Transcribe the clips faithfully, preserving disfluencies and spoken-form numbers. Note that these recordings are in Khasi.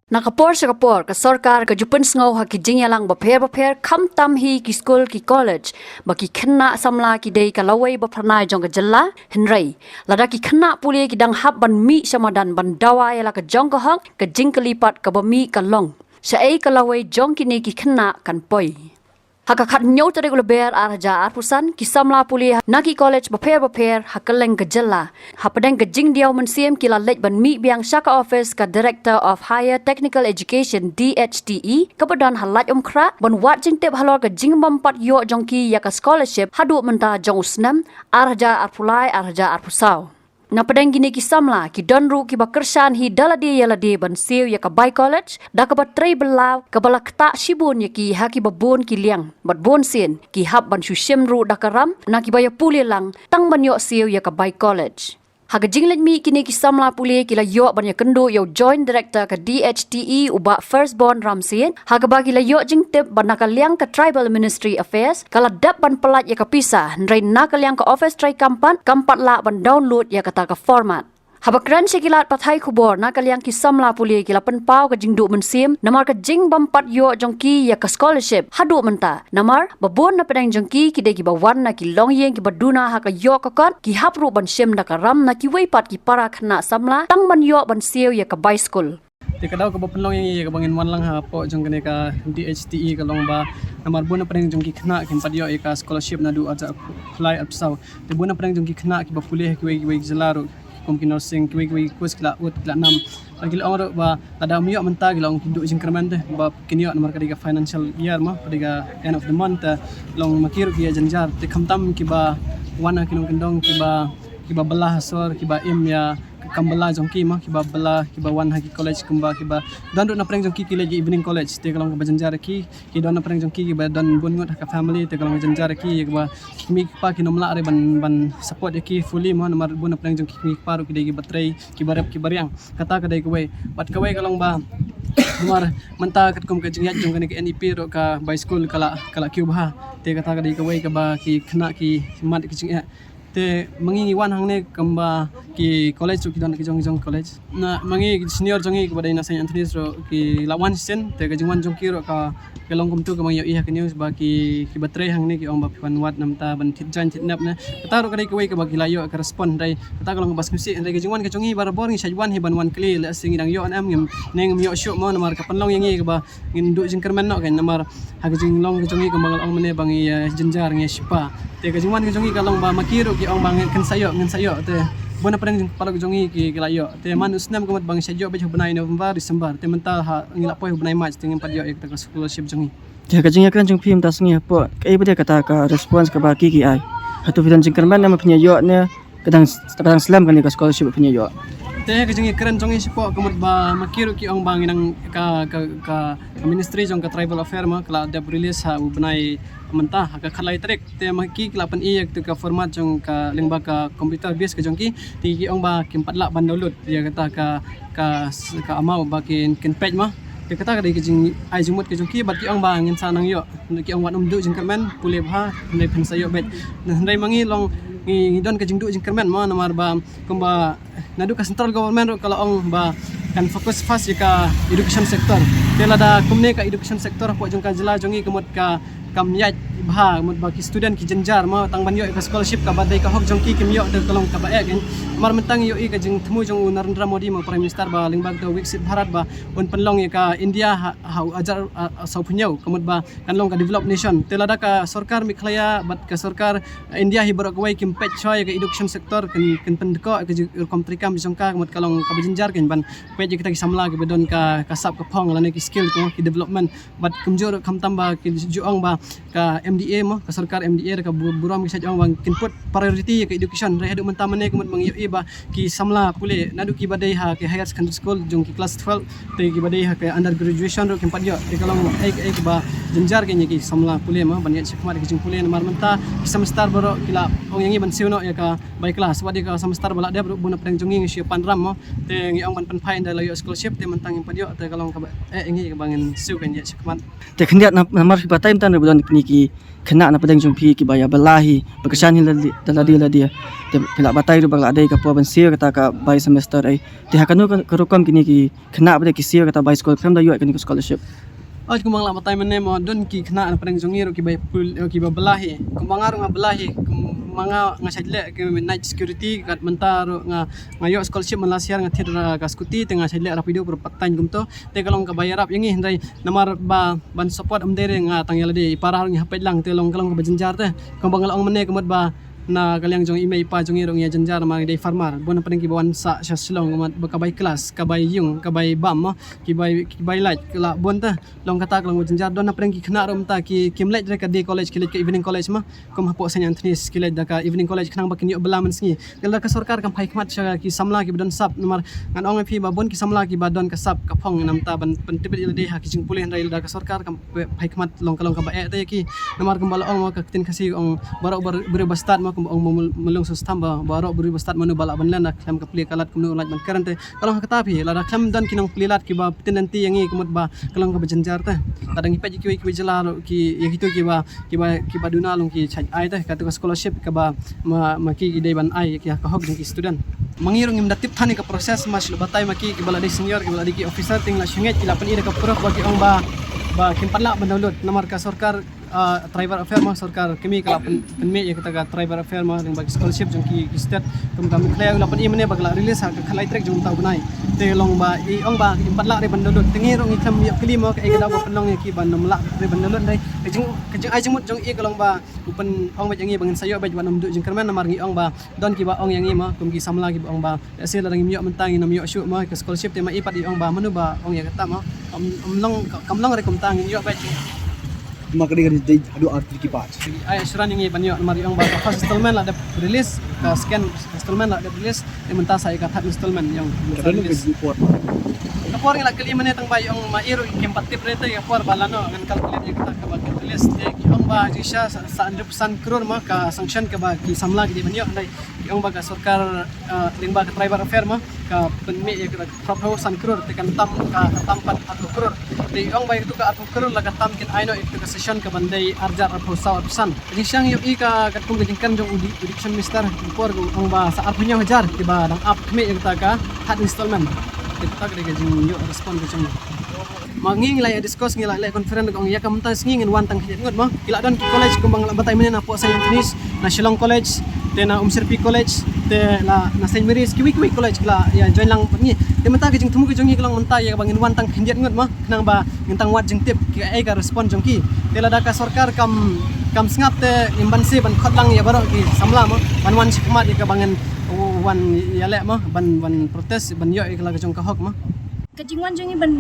Na ka por sha ka por, ka sorkar ka ju pynsngew ha ki jingïalang bapher bapher, khamtam hi ki skul ki college, ba ki khynnah samla ki dei ka lawei ba phyrnai jong ka jylla, hynrei lada ki khynnah pule ki dang hap ban mih sha madan ban dawa ïa la ka jong ka hok, ka jingkylli pat kaba mih ka long, shaei ka lawei jong kine ki khynnah kan poi. Ha ka khathynñiew tarik u Lber ar hajar arphew san, ki samla pule na ki college bapher bapher ha kylleng ka jylla, hapdeng ka jingdiaw mynsiem, ki la leit ban mih biang sha ka office ka Director of Higher Technical Education, D H T E, kaba don ha Laitumkhrah, ban wad jingtip halor ka jingbym pat ïoh jong ki ïa ka scholarship haduh mynta jong u snem ar hajar arphew lai ar hajar arphew saw. Na pdeng kine ki samla, ki don ruh kiba kyrshan hi da lade ïa lade ban siew ïa ka bai college, da kaba trei bylla kaba la ktah shibun ïa ki ha kiba bun ki liang, bad bun sien ki hap ban shu shim ruh da ka ram na kiba ïa pule lang tang ban ïoh siew ïa ka bai college. Ha ka jingleit mih kine ki samla pule ki la ïoh ban ïakynduh ïa u Joint Director ka D H T E, u Bah Firstborn Ramsien, ha kaba ki la ïoh jingtip ba na ka liang ka Tribal Ministry Affairs ka la dep ban pyllait ïa ka pisa, hynrei na ka liang ka office treikam pat kam pat lah ban download ïa kata ka format. Haba kren sha ki lad pathai khubor na ka liang ki samla pule, ki la pynpaw ka jingduh mynsiem namar ka jingbym pat ïoh jong ki ïa ka scholarship haduh mynta, namar ba bun na pdeng jong ki ki dei kiba wan na ki longïing kiba duna ha ka ïoh ka kot, ki hap ruh ban shim da ka ram na kiwei pat ki para khynnah samla tang ban ïoh ban siew ïa ka bai skul. Te ka daw kaba pynlong ïa ngi ïa kaba ngin wan lang hapoh jong kane ka D H T E ka long ba namar bun na pdeng jong ki khynnah kim pat ïoh ïa ka scholarship naduh ar hajar arphew lai arphew saw. Te bun na pdeng jong ki khynnah kiba pule ha kiwei kiwei ki jylla ruh, kum ki nursing, kiwei kiwei ki course ki la ud, ki la nam. Te ki la ong ruh ba lada ym ïoh mynta ki la ong ki duh jingkyrmen te ba kin ïoh namar ka dei ka financial year mo, ka dei ka end of the month, te long ma ki ruh ki ïa jynjar. Te khamtam kiba wan ha ki nongkyndong kiba, kiba bylla ha sor, kiba im ïa ka kam bylla jong ki mo, kiba bylla, kiba wan ha ki college kumba kiba don ruh na pdeng jong ki ki leit ïa evening college, te ka long kaba jynjar ïa ki. Ki don na pdeng jong ki kiba don bun ngut ha ka family, te ka long jynjar ïa ki, ïa kiba ki kmie ki kpa kim lah re ban, ban support ïa ki fully mo, namar bun na pdeng jong ki kmie ki kpa ruh ki dei kiba trei, kiba rep kiba riang. Kata ka dei kawei. Bad kawei ka long ba namar mynta katkum ka jingïaid jong kane ka N E P ruh ka bai skul ka la, ka la kiew bha. Te kata ka dei kawei kaba ki khynnah ki mad ki jingeh. Te ma ngi ngi wan hangne kumba ki college ruh ki don ki jong, ki jong college. Na ma ngi ki senior jong ngi kiba dei na Saint Anthony's ruh ki la wan shisien, te ka jingwan jong ki ruh ka, ka long kumtu kaba ngi ïohi ha ka news ba ki, kiba trei hangne ki ong ba phi wan wad namar ban thied jaiñ thied nep ne. Kata ruh ka dei kawei kaba ki la ïoh ka respond, hynrei kata ka long kaba sngewsih, hynrei ka jingwan ka jong ngi barabor ngi shait wan hi ban wan kylli lehse ngi dang ïoh ne em, ngim, ne ngim ïoh shuh mo, namar ka pynlong ïa ngi kaba ngin duh jingkyrmen noh kein, namar ha ka jinglong ka jong ngi kumba nga la ong mynne ba ngi, eh, jynjar ngi shipa. Te ka jingwan ka jong ngi ka long ba ma ki ruh ki ong ba ngin, kin sa ïoh, ngin sa ïoh. Te bun na pdeng jong paralok jong ngi ki, ki la ïoh. Te man u snem ka mut ba ngi sa ïoh beit ha u bnai November, December. Te mynta ha ngi la poi ha u bnai March te ngim pat ïoh ïa kata ka scholarship jong ngi. Te ka jingïakren jong phi mynta sngi hapoh kaei pat kata ka response kaba ki, ki ai? Hato phi don jingkyrmen ne ma phin ïoh ne ka dang, ka dang slem kane ka scholarship phin ïoh? Te ka jingïakren jong ngi shapoh ka mut ba ma ki ruh ki ong ba ngi nang ka, ka, ka, ka Ministry jong ka Tribal Affair ma ka la dep release ha u bnai mynta ha ka khatlai tarik. Te ma ki ki la pyni ïa kata ka format jong ka lyngba ka computer base ka jong ki. Te ki ong ba kim pat lah ban download ïa kata ka, ka, ka amount ba kin, kin peit ma. Te kata ka dei ka jingai jingmut ka jong ki bad ki ong ba ngin sa nang ïoh. Ki ong wat ym duh jingkyrmen, pule bha, hynrei phin sa ïoh beit. Hynrei ma ngi long ngi, ngi don ka jingduh jingkyrmen mo, namar ba kumba naduh ka central government ruh ka la ong ba kan focus first ïa ka education sector. Te lada kumne ka education sector hapoh jong ka jylla jong ngi ka mut ka kam ïaid bha, mut ba ki student ki jynjar mo, tang ban ïoh ïa ka scholarship kaba dei ka hok jong ki kim ïoh, te ka long kaba eh kein. Namar mynta ngi ïohi ka jingthmu jong u Narendra Modi mo, Prime Minister, ba lyngba ka Viksit Bharat ba un pynlong ïa ka India ha, ha u hajar, ah, ah, sawphew hynñiew, ka mut ba kan long ka developed nation. Te lada ka sorkar Meghalaya bad ka sorkar India hi baroh kawei kim peit shuwa ïa ka education sector, kin, kin pyndkoh ïa ka ju-, rukom treikam jong ka, ka mut ka long kaba jynjar kein ban peit ïa kita ki samla kiba don ka, ka sap ka phong lane ki skill ko, ki development. Bad kumjuh ruh khamtam ba ki ju ong ba ka M D A mo, ka sorkar M D A da ka bu-, burom ki shait ong ba kin put priority ïa ka education. Hynrei haduh mynta mynne ka mut ba ngi ïohi ba ki samla pule naduh kiba dei ha ki higher secondary school jong ki class twelve, te kiba dei ha ka under graduation ruh kim pat ïoh. Te ka long ei, ei kaba jynjar kein ïa ki samla pule mo ban ïaid shakhmat ïa ka jingpule, namar mynta ki semester baroh ki la ong ïa ngi ban siew noh ïa ka bai klas, wat ïa ka semester ba la dep ruh bun na pdeng jong ngi ngi shu pan ram mo. Te ngi ong ban pynphai ynda la ïoh scholarship, te mynta ngim pat ïoh, te ka long kaba eh ïa ngi kaba ngin siew kein ïaid shakhmat. Te khyndiat na-, namar phi batai mynta ruh Don kine ki khynnah na pdeng jong phi kiba ïa bylla hi ba kyrshan hi da lade lade. Te phi la batai ruh ba la dei ka por ban siew kata ka bai semester ei. Te ha kano ka rukom kine ki khynnah ba dei ki siew kata bai skul khlem da ïoh kane ka scholarship? Oi, kumba nga la batai mynne mo, don ki khynnah na pdeng jong ngi ruh kiba pul, eh, kiba bylla hi. Kumba nga ruh nga bylla hi, kumba nga nga shait leh ki night security, kat mynta ruh nga nga ïoh scholarship man last year, nga thied ka scooty te nga shait leh rapido pur part time kumto. Te ka long kaba ïarap ïa ngi hynrei namar ba ban support ym dei re nga tang ïa lade, i para ruh ngi hapdeng lang, te long ka long kaba jynjar te. Kumba nga la ong mynne ka mut ba na ka liang jong i mei i pa jong i ruh ngi ïa jynjar namar ngi dei farmer. Bun na pdeng kiba wan sah sha Shillong ka mut ba ka bai klas, ka bai ïung, ka bai bam mo, ki bai, ki bai light, ka la bun te. Long kata ka long kaba jynjar. Don na pdeng ki khynnah ruh mynta ki, kim leit re ka day college, ki leit ka evening college mo. Kum hapoh Saint Anthony's ki leit da ka evening college khnang ba kin ïoh bylla mynsngi. Lada ka sorkar kam phai khmat sha ki samla kiba don sap, namar ngan ong ïa phi ba bun ki samla kiba don ka sap ka phong namar ban pyntip ïa lade ha ki jingpule, hynrei lada ka sorkar kam phai khmat long ka long kaba eh te ïa ki. Namar kumba la ong mo, ka ktien Khasi ong baroh bar-, briew ba stad mo, kumba ong mo mul-, mulung Sostam ba baroh briew ba stad, mano ba lah ban len da khlem ka plie ka lad kumno lah ban kren te. Ka long ha kata phi, lada khlem don ki nongplie lad kiba pyntip lynti ïa ngi ka mut ba ka long kaba jynjar te. Lada ngi peit ïa kiwei kiwei jylla ruh ki, ïa kito kiba kiba, kiba duna long ki shait ai te, kato ka scholarship kaba ma, ma ki ki dei ban ai ïa ka hok jong ki student. Ma ngi ruh ngim da tip than ïa ka process, ma shu la batai ma ki, kiba la dei senior, kiba la dei ki officer, te ngi la shu ngeit, ki la pyni da ka proof ba ki ong ba, ba kim pat lah ban download namar ka sorkar, ah, tribal affair mo, sorkar kmie ka la pyn-, pynmih ïa kata ka tribal affair mo, lyngba ki scholarship jong ki, ki state, kum ka Meghalaya u la pyni mynne ba ka la release ha ka khatlai tarik jong mynta u bnai. Te long ba i ong ba im pat lah re ban download. Te ngi ruh ngi khlem ïoh kylli mo kaei ka daw ba pynlong ïa ki ban ym lah re ban download, hynrei ka jing, ka jingai jingmut jong i ka long ba u pyn-ong beit ïa ngi ba ngin sa ïoh beit wat ym duh jingkyrmen namar ngi ong ba don kiba ong ïa ngi mo, kum ki samla kiba ong ba lehse lada ngim ïoh mynta ngin ym ïoh shuh mo ka scholarship, te ma i pat i ong ba mano ba ong ïa kata mo. Kam, kam long, kam long re kumta, ngin ïoh beit. Ma ka dei ka dei haduh ar tarik ki pat. Ai assurance ïa ngi ban ïoh namar i ong ba ka first installment la dep release, ka second installment la dep release, te mynta sa ïa ka third installment ïa ong. Ka don ka jingpor. Ka por ngi la kylli mynne tang ba i ong ma i ruh kim pat tip re te ka por ba lano ngan calculate ïa kata kaba kin release, te ki ong ba jingshisha sa, sa hynriew san klur mo ka sanction kaba ki samla ki dei ban ïoh, hynrei ki ong ba ka sorkar, ah, lyngba ka tribal affair mo ka pynmih ïa ka phraphew san klur, te kan tam ka, ka tam pat arphew klur. Te i ong ba ïa katu ka arphew klur la ka tam kin ai noh ïa katu ka session kaban dei ar hajar arphew saw arphew san. Ka jingshisha ngi ïohi ka katkum ka jingkren jong u di-, u education minister, ka por ka ong ba sa arphew hynñiew hajar kiba dang ap khmih ïa kata ka third installment. Te kata ka dei ka jingïoh response ka jong ngi. Ma ngi ngi la ïa discuss, ngi la leh conference, ka ong ïa ka mynta sngi ngin wan tang khyndiat ngut mo. Ki la don ki college kumba nga la batai mynne, na Port Saint Anthony's, na Shillong College, te na Umsirpi College, te la na Saint Mary's, kiwei kiwei college ki la ïa join lang bad ngi. Te mynta ka jingthmu ka jong ngi ka long mynta ïa kaba ngin wan tang khyndiat ngut mo, khnang ba ngin tang wad jingtip kaei ka response jong ki. Te lada ka sorkar kam, kam sngap te ngim banse ban khot lang ïa baroh ki samla mo ban wan shakhmat ïa kaba ngin wan ïaleh mo, ban, ban protest ban ïoh ïa ka la ka jong ka hok mo. Ka jingwan jong ngi ban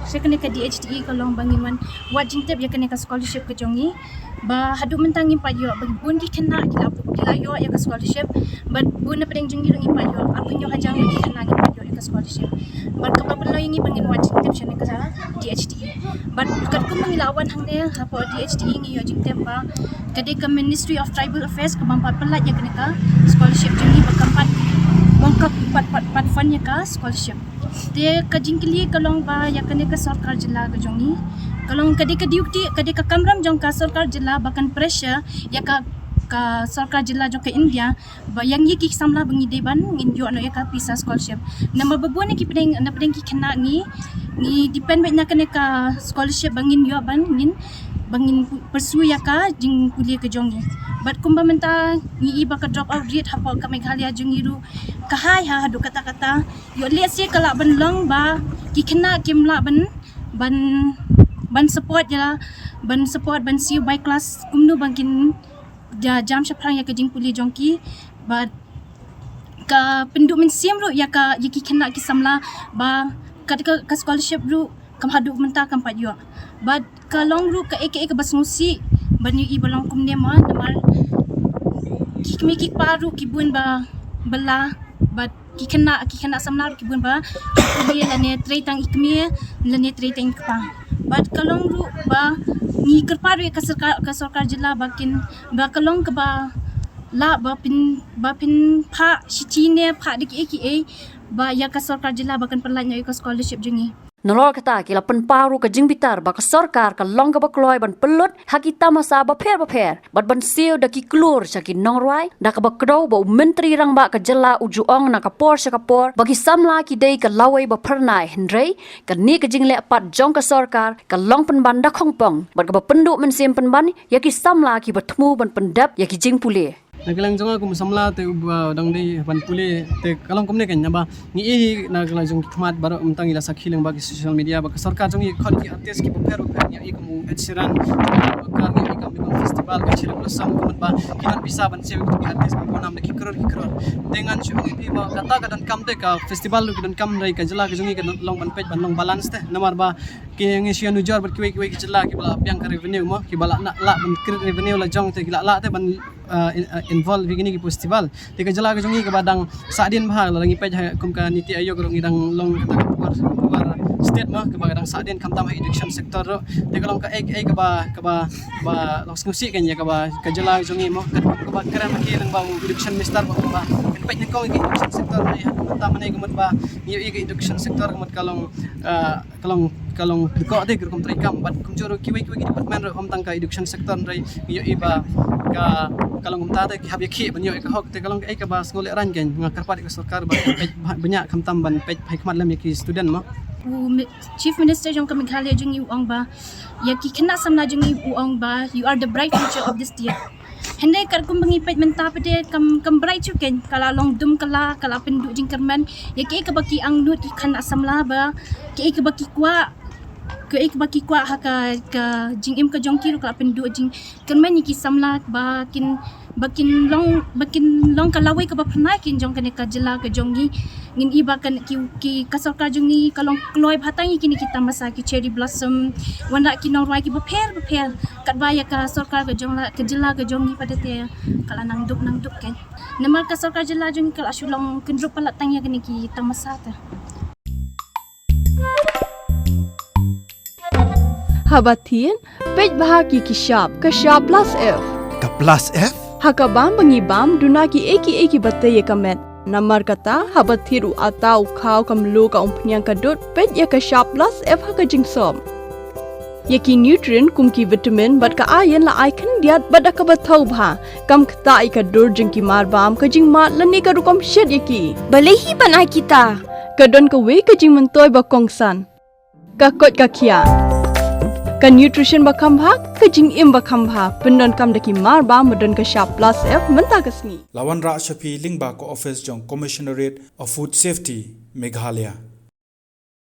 sha kane ka D H D E ka long ba ngin wan wad jingtip ïa kane ka scholarship ka jong ngi. Ba haduh mynta ngim pat ïoh, ba bun ki khynnah ki la, ki la ïoh ïa ka scholarship. Bad bun na pdeng jong ngi ruh ngim pat ïoh, arphew hynñiew hajar ki khynnah ngim pat ïoh ïa ka scholarship. Bad kaba pynlong ïa ngi ba ngin wad jingtip sha kane ka D H D E. Bad katkum ba ngi la wan hangne hapoh D H D E ngi ïoh jingtip ba ka dei ka Ministry of Tribal Affairs kaba ym pat pynlait ïa kane ka scholarship jong ngi, ba kam pat, ba kam pat, pat, pat fund ïa ka scholarship. Te ka jingkylli ka long ba ïa kane ka sorkar jylla ka jong ngi, ka long ka dei ka duty, ka dei ka kamram jong ka sorkar jylla ba kan pressure ïa ka, ka sorkar jylla jong ka India ba ïa ngi ki samla ba ngi dei ban ngin ïoh noh ïa ka pisa scholarship. Namar ba bun na ki pdeng, na pdeng ki khynnah ngi, ngi depend beit na kane ka scholarship ba ngin ïoh ban ngin, ba ngin pursue ïa ka jingpule ka jong ngi. Bad kumba mynta ngi i ba ka drop out rate hapoh ka Meghalaya jong ngi ruh ka high ha haduh katta katta. Ïoh lehse ka lah ban long ba ki khynnah kim lah ban, ban, ban support ïa, ban support ban siew bai klas kumno ba kin ja-, jam shaphrang ïa ka jingpule jong ki. Bad ka pynduh mynsiem ruh ïa ka, ïa ki khynnah ki samla ba ka, ka, ka scholarship ruh kam haduh mynta kam pat ïoh. Bad ka long ruh kaei kaei kaba sngewsih ban ïohi ba long kumne mo, namar ki kmie ki kpa ruh ki bun ba bylla, bad ki khynnah, ki khynnah samla ruh ki bun ba pule lane trei tang i kmie lane trei tang i kpa. Bad ka long ruh ba ngi kyrpad ruh ïa ka sorkar, ka sorkar jylla ba kin, ba ka long kaba lah ba pyn, ba pynphah shithi ne phah da kiei kiei ba ïa ka sorkar jylla ba kan pynlait noh ïa ka scholarship jong ngi. Nalor kata ki la pynpaw ruh ka jingbitar ba ka sorkar ka long kaba kloi ban pynlut ha ki tamasa bapher bapher bad ban siew da ki klur sha ki nongrwai, da kaba kdew ba u Myntri Rangbah ka jylla u ju ong na ka por sha ka por ba ki samla ki dei ka lawei ba phyrnai, hynrei kane ka jingleh pat jong ka sorkar ka long pynban da khongpong bad kaba pynduh mynsiem pynban ïa ki samla kiba thmu ban pyndep ïa ki jingpule. Na ka liang jong nga kum samla te uba dang dei ban pule te ka long kumne kan, naba ngi i na ka liang jong ki khmat baroh mynta ngi la sakhi lyngba ki social media ba ka sorkar jong ngi khot ki artist kiba pher bapher, ngi i kum u Ed Sheeran, ka ngi i kum festival ka Cherry Blossom, kumba ki don pisa ban siew ki artist ba nam da ki crore ki crore. Te ngan shu ong ïa phi ba kata ka donkam te ka festival ruh ka donkam, hynrei ka jylla ka jong ngi ka long ban peit ban long balance te, namar ba ki ngi shu nujor bad kiwei kiwei ki jylla kiba la biang ka revenue mo, kiba la na la ban create revenue la jong te ki la la te ban uh, in- uh, involve ïa kine ki festival. Te ka jylla ka jong ngi kaba dang sahdien bha, la ngi peit ha kum ka NITI Aayog ruh ngi dang long kata ka poor, poor state mo, kaba dang sahdien khamtam ha education sector ruh. Te ka long kaei kaei kaba kaba kaba long sngewsih kan ïa kaba ka jylla ka jong ngi mo, ka kaba kren ki lyngba u education minister ba kaba kan peit nyngkong ïa ka education sector ne ha khamtam ne ka mut ba ngi ïa ka education sector ka mut ka long uh, ka long ka long dkoh te ka rukom treikam bad kumjuh ruh kiwei kiwei ki department ruh, ym tang ka education sector, hynrei ngi ïohi ba ka ka long kumta te ki hap ïa ki ban ïoh ïa ka hok. Te ka long kaei kaba sngewlehrain kan, nga kyrpad ïa ka sorkar ba peit bha- bniah khamtam ban peit bha khmat lem ïa ki student mo. U Mi- Chief Minister jong ka Meghalaya jong ngi u ong ba ïa ki khynnah samla jong ngi u ong ba you are the bright future of this state. Hynrei katkum ba ngi peit mynta pat te kam kam bright shuh kan, ka la long dum kylla, ka la pynduh jingkyrmen ïa kiei kaba ki angnud ki khynnah samla ba kiei kaba ki kwah, kiei kaba ki kwah ha ka ka jingim ka jong ki ruh ka la pynduh jingkyrmen ïa ki samla ba kin ba kin long ba kin long ka lawei kaba phyrnai kin jong kane ka jylla ka jong ngi. Ngin i ba kan ki ki ka sorkar jong ngi ka long kloi bha tang ïa kine ki tamasa ki Cherry Blossom, wanrah ki nongrwai kiba pher bapher. Katba ïa ka sorkar ka jong la ka jylla ka jong ngi pat te ka la nang duk nang duk kan. Namar ka sorkar jylla jong ngi ka la shu long kyndrup palat tang ïa kine ki tamasa te. Haba thied, peit bha ki ki shap, ka shap plus F. Ka plus F? Ha ka bam ba ngi bam, duna kiei kiei kiba tei ïa ka met. Namar kata, haba thied u atta u khaw ka mluh ka umphniang ka dud, peit ïa ka shap plus F ha ka jingsop. Ïa ki nutrient kum ki vitamin bad ka iron la ai khyndiat bad da kaba thaw bha. Kam ktah ïa ka dur jong ki mar bam, ka jingmad lane ka rukom shet ïa ki. Balei hi ban ai kita? Ka don kawei ka jingmyntoi ba kongsan. Ka koit ka khiah. Ka nutrition ba kham bha, ka jingim ba kham bha. Pyndonkam da ki mar bam ba don ka shap plus F mynta ka sngi. La wanrah sha phi lyngba ka office jong Commissionerate of Food Safety, Meghalaya.